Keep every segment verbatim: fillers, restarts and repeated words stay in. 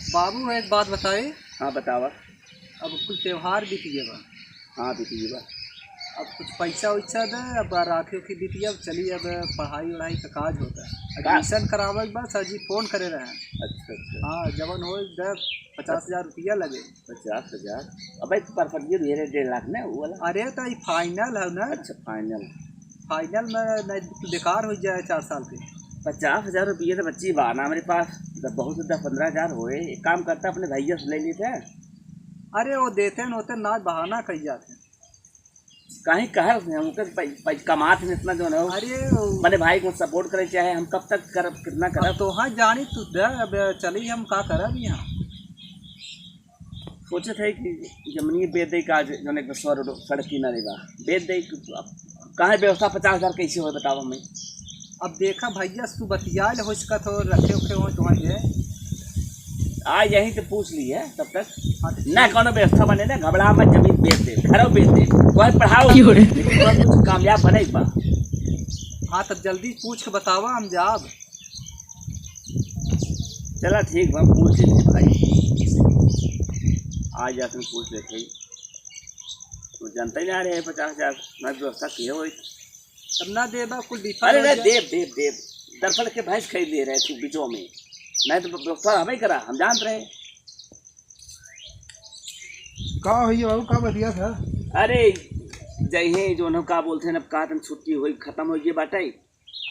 बाबू, एक बात बताई। हाँ, बतावा। अब कुल त्योहार बीत गया बा। हाँ, बीत गया बा। अब कुछ पैसा वैसा दे, अब राखी उखी बीत गया, अब चली अब पढ़ाई वढ़ाई का काज होता है। का? Admission करावे के बा, सर जी फोन करे रहे। अच्छा, अच्छा। हाँ, जवन हो दे, पचास हजार रुपया लगे। पचास हजार? अबे, तो परफेक्ट ये ढेर है, डेढ़ लाख ना, वो वाला? अरे, तो ई final है ना। अच्छा, final। Final में नहीं, बेकार हो जाए चार साल के। पचास हजार रुपये तो बच्ची बा ना मेरे पास, तो बहुत, दस पन्द्रह हजार होए। एक काम करता, अपने भैया से ले लेते हैं। अरे, वो देते न होते ना, बहाना कही जाते हैं। कहीं कहर से हमके पै-, पै-, कमात में इतना जो ना हो। अरे, वो मने भाई को support करे चाहे, हम कब तक करब, कितना अब करब? तो हाँ जानी तू दे, अब चली हम का करब यहाँ। सोचत है कि जमीनिये बेच दे का, जौन एक सौ रोड सड़क किनारे बा, बेच दे कि अब कहाँ व्यवस्था पचास हजार कैसे होए बताओ हमें? अब देखा भैया, तू बतिया ले, हो सकत हो रखे उखे हो तो वहीं है। आ यहीं से पूछ ली है तब तक। हाँ, तो ना ठीक। कौनो व्यवस्था बने ना, घबरा मत, जमीन बेच दे, घरों बेच दे, वहीं पढ़ाओ। क्यों रे? लेकिन वह कुछ कामयाब बने एक बार। हाँ, तब जल्दी पूछ के बतावा, हम जाब। चला ठीक बा, पूछ लेते भाई, आ जा तुम पूछ लेते। वो जानते ही ना रहे पचास हजार, मैं व्यवस्था किए हुई। तब ना देबा, कुल डिफर अरे हो नहीं, जाए। देब, देब, देब। दरअसल के भैंस खरीद ले रहे तू बीचों में, नहीं तो व्यवस्था हमें करा, हम जानत रहे। का होई बाबू, का बतिया था? अरे, जइहे जो न का बोलते हैं, अब का तुम छुट्टी होई, खत्म होई ये बाटे।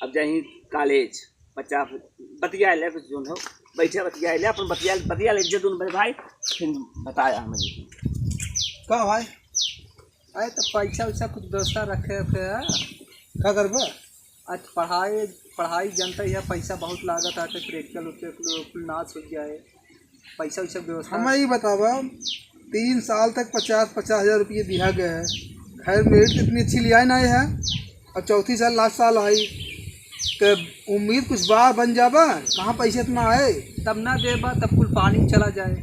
अब जाही कॉलेज, पचास, बतिया ले कुछ जोन हो, बैठे बतिया ले, अपन बतिया, बतिया ले, जे दोनों भाई, फिर बताया हमें। का भाई? अरे, तो पैसा वैसा कुछ व्यवस्था रखे, रखे है। का करबा? आज पढ़ाई, पढ़ाई जनता यह पैसा बहुत लागत आटे, प्रैक्टिकल उठे कुल, कुल नाश हो जाए। पैसा वैसा व्यवस्था। हमें ई बतावा, तीन साल तक पचास, पचास हजार रुपये दिया गया है, खैर, मेरिट इतनी अच्छी लियाए ना है, और चौथी साल लास्ट साल आई, तो उम्मीद कुछ बा बन जाबा, कहाँ पैसे इतना आए? तब ना देबा, तब कुल पानी चला जाए।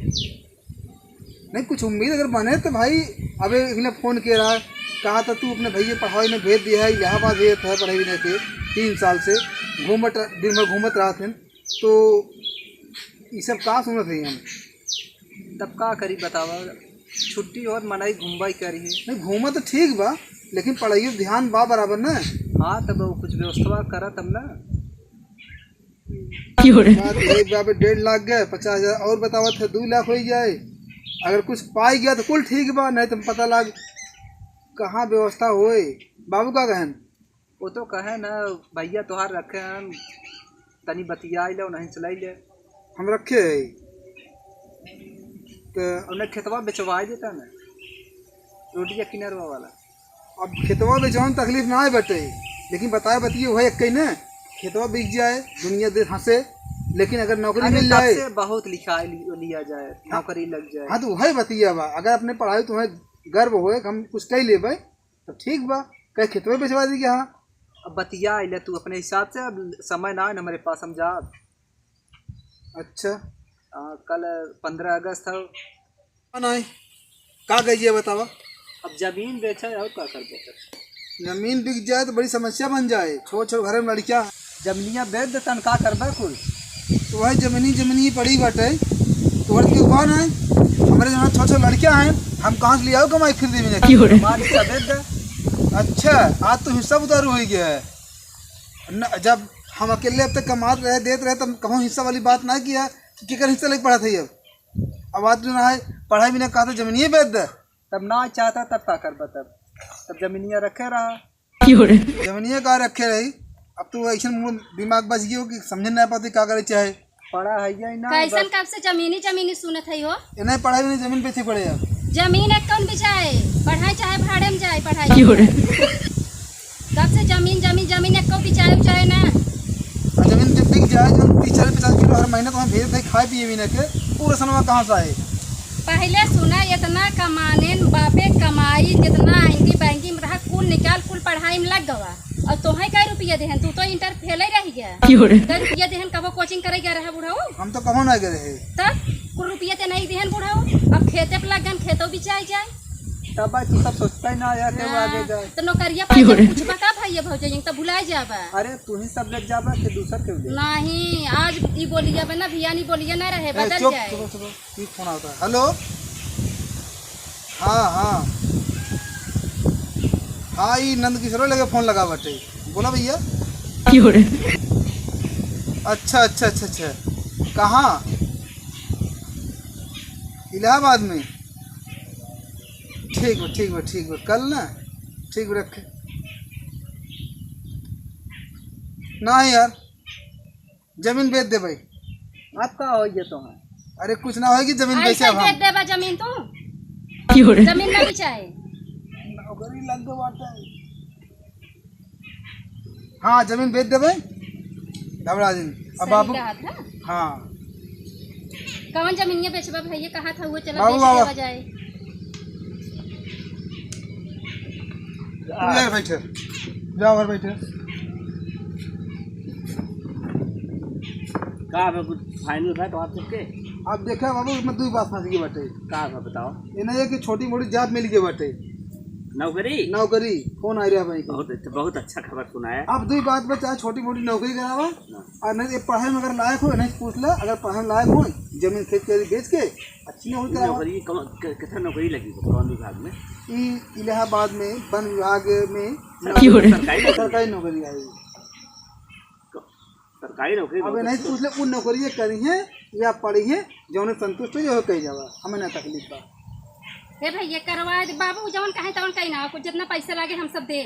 नहीं, कुछ उम्मीद अगर बने तो भाई, अबे इन्हें फोन किया रहा, कहा था तू अपने भैया पढ़ाई में भेज दिया है, इलाहाबाद भेजत है पढ़ाई में के तीन साल से घूमत, दिन भर घूमत रहत हैं। तो ई सब का सुनत हई हम? तब का करी बतावा, छुट्टी होत मनई घूमबा ही करी। नहीं, घूमा तो ठीक बा, लेकिन पढ़ाई ध्यान बा बराबर ना। हाँ, तब वो कुछ व्यवस्था करा तब ना। बात यही बा, अबे डेढ़ लाख गए, पचास हजार और बतावत है, दो लाख हो जाए। अगर कुछ पाई गया तो कुल ठीक बा, नहीं तो पता लाग कहाँ व्यवस्था होए। बाबू का कहन? वो तो कहे ना, भैया तोहार रखे हैं, तनी बतियाई ले, नहीं चलाई ले। हम रखे है। तो उन्हें खेतवा बेचवाई देता ना, रोडिया किनारवा वाला। अब खेतवा बेचवान तकलीफ ना आए बटे, लेकिन बताए बतिये वही एक ना, खेतवा बिक जाए, दुनिया दे हंसे, लेकिन अगर नौकरी अरे मिल तब जाए से बहुत लिखाई लि-, लिया जाए, हाँ। नौकरी लग जाए। हाँ, तो वही बतिया बा, अगर अपने पढ़ाई तुम्हें गर्व होए कि हम कुछ कई लेबे, तो ठीक बा, कहे खेतवे बेचवा दी क्या? हाँ। अब बतिया अइले तू अपने हिसाब से, अब समय ना है ना हमारे पास, हम जाब। अच्छा। आ, कल पन्द्रह अगस्त है। हाँ, नहीं। का कहिए बतावा? अब जमीन बेचा है और का करबे? जमीन बिक जाए तो बड़ी समस्या बन जाए। छोट छोट घर में लड़कियां जमीनिया बेच देतन, का करबे कुल? तो वही जमीनी, जमीनी पड़ी बाटे। तोहर के उबान है, हमरे जहाँ छोट छोट लड़कियां हैं, हम कहाँ से ले आओ कमाई खरीदे बिना? क्यों रे? हमार हिस्सा बेच दे। अच्छा, आज तो हिस्सा उधार हो गया है। न, जब हम अकेले अब तक कमात रहे, देत रहे, तब कहूँ हिस्सा वाली बात ना किया कि केकर हिस्सा लेके पड़ा था ये। अब आज जो ना है, पढ़ाई बिना कहा था जमीनिए बेच दे। तब ना चाहता, तब का करबा तब? तब जमीनिया रखे रहा। क्यों रे? जमीनिया का रखे रही? अब तू ऐसे मुंह दिमाग बच गयो कि समझे ना पाते का करे चाहे। पढ़ा है या ना कैसन बस। कब से जमीनी जमीनी सुनत है हो? इन्हें पढ़ाई में जमीन बेचे पड़े यार। जमीन एक कौन बिचाए? पढ़ाई चाहे भाड़े में जाए पढ़ाई। क्यों रे? कब से जमीन, जमीन, जमीन एको बिचाए उचाए ना। आ जमीन जब बिक जाए, जो तीस, चालीस, पचास किलो हर महीना तो हम भेज दे, खाए पिए भी ना के, पूरा सनवा कहाँ से आए? पहले सुना, इतना कमानेन, बापे कमाई, जितना आएंगी बैंकिंग में रहा, कुल निकाल, कुल पढ़ाई में लग गवा। और तोहे कै रुपया देहन? तू तो इंटर फेल ही रह गया। क्यों रे? कै रुपया देहन, कबो कोचिंग करे गया रहा बुढ़ऊ? हम तो कबो ना गए रहे। तब कुल रुपया ते नहीं देहन बुढ़ऊ, अब खेते पे लग गन, खेतो बिचाई जाए। तब भाई तू सब सोचता ही ना यार, केहू आगे जाए। तो नौकरिया पाई तो पूछबा का भाई, ये भौजाई, तो भुलाए जाबा। अरे तू ही सब लेके जाबा कि दूसर केहू दे? नहीं, आज ई बोलिया बा ना, भियान ई बोलिया ना रहे, ए, बदल चुप, जाए। सुनो, सुनो, ई फोन आवता है। हेलो, हाँ, हाँ, हाँ, ई नंद किशोर लगे फोन लगा बाटे। बोला भैया। अच्छा, अच्छा, अच्छा, अच्छा, कहाँ? इलाहाबाद में? ठीक बा, ठीक बा, ठीक बा, कल ना, ठीक बा, रखे। ना यार, जमीन बेच देबे। अब का होई तो है? अरे कुछ ना होई कि जमीन ऐसे बेचे हम। बेच देबा जमीन तू? जमीन ना बिचाए। नौकरी लग गई बाटे। हाँ, जमीन बेच देबे, घबरा जिन। अब सही बाबू, कहा था। हाँ। कवन जमीनिया बेचबा भैया, कहा था वो चला बाबू, बेच बाबा। देवा जाए। तू यार बैठे, जाओ घर बैठे। का बे, कुछ final बा तो आप सबके? अब देखा बाबू, इसमें दुई बात फंस गई बाटे। का बा बताओ? इन्हें ये कि छोटी मोटी job मिल गई बाटे। नौकरी? नौकरी, फोन आ रहा भाई के। बहुत अच्छा, बहुत अच्छा खबर सुनाया। अब दुई बात बा, चाहे छोटी मोटी नौकरी करावा, हाँ। और नहीं ये पढ़ाई में अगर लायक हो, नहीं पूछ ला, अगर पढ़ाई में लायक हो, जमीन खेत के बेच के अच्छी नौकरी करावा। नौकरी कौन, क-, कितना नौकरी लगी हो, कौन विभाग में? ई इलाहाबाद में वन विभाग में सरकारी नौकरी? सरकारी नौकरी आई। सरकारी नौकरी अब बहुत नहीं अच्छा। पूछ ले, उन नौकरी करी है या पढ़ी है, जौन संतुष्ट हो, जो कही जावा, हमें ना तकलीफ बा। हे भैया, करवा दे बाबू, जौन कहे तौन कही ना, कुछ जितना पैसा लागे हम सब दे,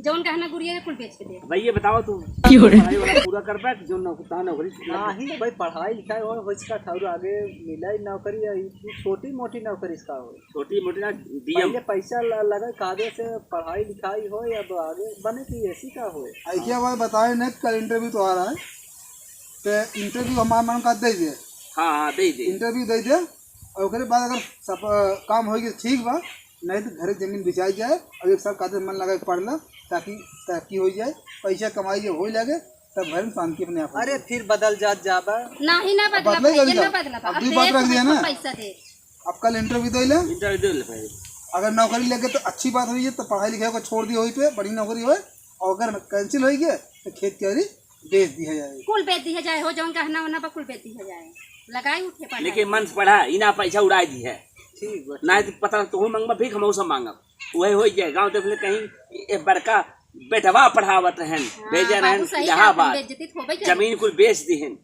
जौन गहना गुरिया है कुल बेच के दे। भैया बताओ तू, क्यों रे? पढ़ाई वाला पूरा कर पाए, जो नौकरी, तहाँ नौकरी नहीं भाई, पढ़ाई लिखाई और हो इसका ठाउर आगे मिला ही नौकरी, या ई छोटी मोटी नौकरी इसका हो। छोटी मोटी ना, डीएम। पहले पैसा ल-, लगे कायदे से पढ़ाई लिखाई हो या ब-, आगे बने कि ऐसी का हो? ऐसे बात बताए न, कल interview तो आ रहा है, तो interview हमार मन का दे दे। हाँ, हाँ, दे दे। Interview दे दे, और ओकरे बाद अगर सब, अ, काम हो गया ठीक बा, नहीं तो घरे जमीन बिचाई जाए और एक साल कायदे से मन लगा के पढ़ ला, ताकि तरक्की हो जाए, पैसा कमाई जब हो लगे, तब घर में शांति अपने आप हो अरे जाए। फिर बदल जात जाबा। नहीं ना बदला बदला भाई, ये जाओ। ना बदला अब अब दू बात रख दिया ना। पैसा दे। अब कल interview दे ले। Interview दे ले भाई। अगर नौकरी लगे तो अच्छी बात हुई है, तो पढ़ाई लिखाई को छोड़ दिया होई पे, बड़ी नौकरी होए, और अगर cancel होई गए, तो खेत कियारी बेच दिया जाए। कुल बेच दिया जाए हो, जौन गहना वहना बा कुल बेच दिया जाए, लगाई उठे पढ़ाई। लेकिन मन से पढ़ा, इना पैसा उड़ाई दी है। ठीक बा, नहीं तो पता तोहू मांगबा भीख, हमहू सब मांगब। वही होई जाए, गाँव देख ले कहीं, ए बड़का बेटवा पढ़ावत रहन, हाँ, भेजे रहन बाबू सही कहा, इलाहाबाद, बेइज्जती तो होबे करे। जमीन कुल बेच दिहन।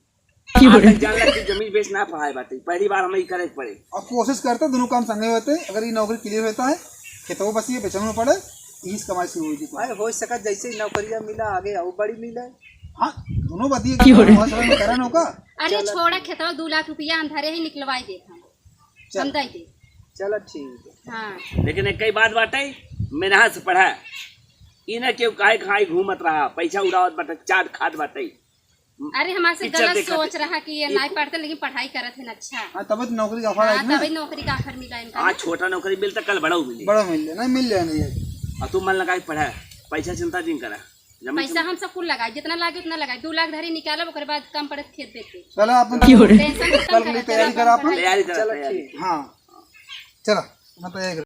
आज तक जान लग कि जमीन बेच ना पढ़ाए बाटे, पहली बार हमें ई करे के पड़े। और कोशिश करते दोनों काम संगे होते, अगर ये नौकरी clear होता है, खेतवा बस ये बेचन में पड़े, इस कमाई शुरू हुई थी। अरे हो सका जैसे ही नौकरिया मिला आगे और बड़ी मिले। हाँ, दोनों बात ये क्यों रे? बहुत समय में करा नौका। अरे चला। छोड़ा खेतवा, दो लाख रुपया अंधारे ही निकलवाई देत हम। चल। हम दे दे। चला ठीक है। हाँ। लेकिन एक ही बात बाटे, मेहनत से पढ़ा। ई ना केहू काहे खाई घूमत रहा, पैसा उड़ावत बाटे, चाट खात बाटे। अरे हमारे से picture गलत देखत सोच है। रहा कि ये एक नहीं पढ़ते लेकिन पढ़ाई करत है अच्छा। हाँ, तबे तो नौकरी का offer हाँ, आई ना। तबे नौकरी का offer मिला इनका आज ना। छोटा नौकरी मिलता, कल बड़ा मिले। बड़ा मिल जाए, नहीं मिल जाए, नहीं है। और तू मन लगा के पढ़ा, पैसा चिंता जिन करा। जमीन पैसा हम सब कुल लगाए, जितना लागे उतना लगाए, दो लाख धरी निकालब, ओकरे बाद कम पड़े खेत बेच के। चलो आप tension खत्म कल के लिए तैयारी करा अपन। तैयारी करा, चलो तैयारी। ठीक। हाँ, चलो, मैं तैयारी करा।